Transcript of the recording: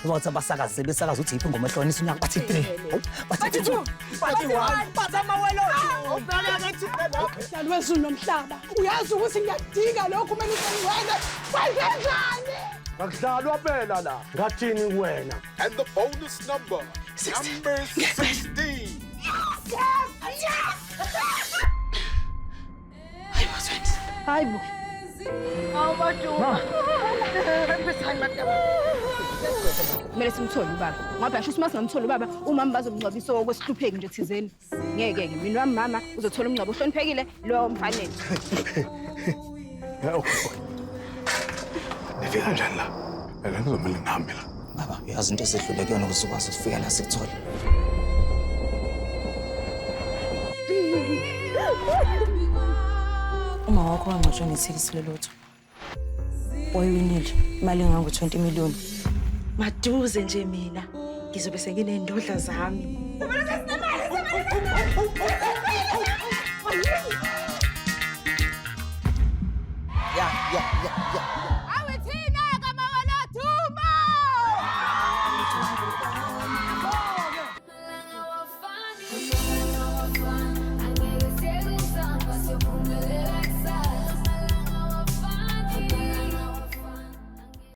Bathi abasakazi sebesakaza ukuthi yiphi ingoma ehlukanisa unyaka, bathi 3, bathi 2, bathi 1, bathi amawelo. Mdali wezulu nomhlaba, uyazi ukuthi ngiyakudinga lokhu, kumele usengcwele. Kwenzenjani? Akudlalwa phela la. Ngathini kuwena? And the bonus number, number 16. Hayi bo. Kumele simthole ubaba, ngoba phela shuthi uma singamtholi ubaba, umama bazomngcwabisa okwesihlupheki nje thizeni. Ngeke-ke mina wami mama uzothola umngcwabo ohloniphekile lo mfanele. Yeah, okay. Nifika kanjani la? La ngizomele ngihambe la. Baba, uyazi into esedlule kuyona ukuze ukwazi ukufika la sikuthole. Uma wakho wangcwatshwa ngethikithi lelotho. Wayiwinile imali engango-20 million. Maduze nje mina ngizobe senginey'ndodla zami.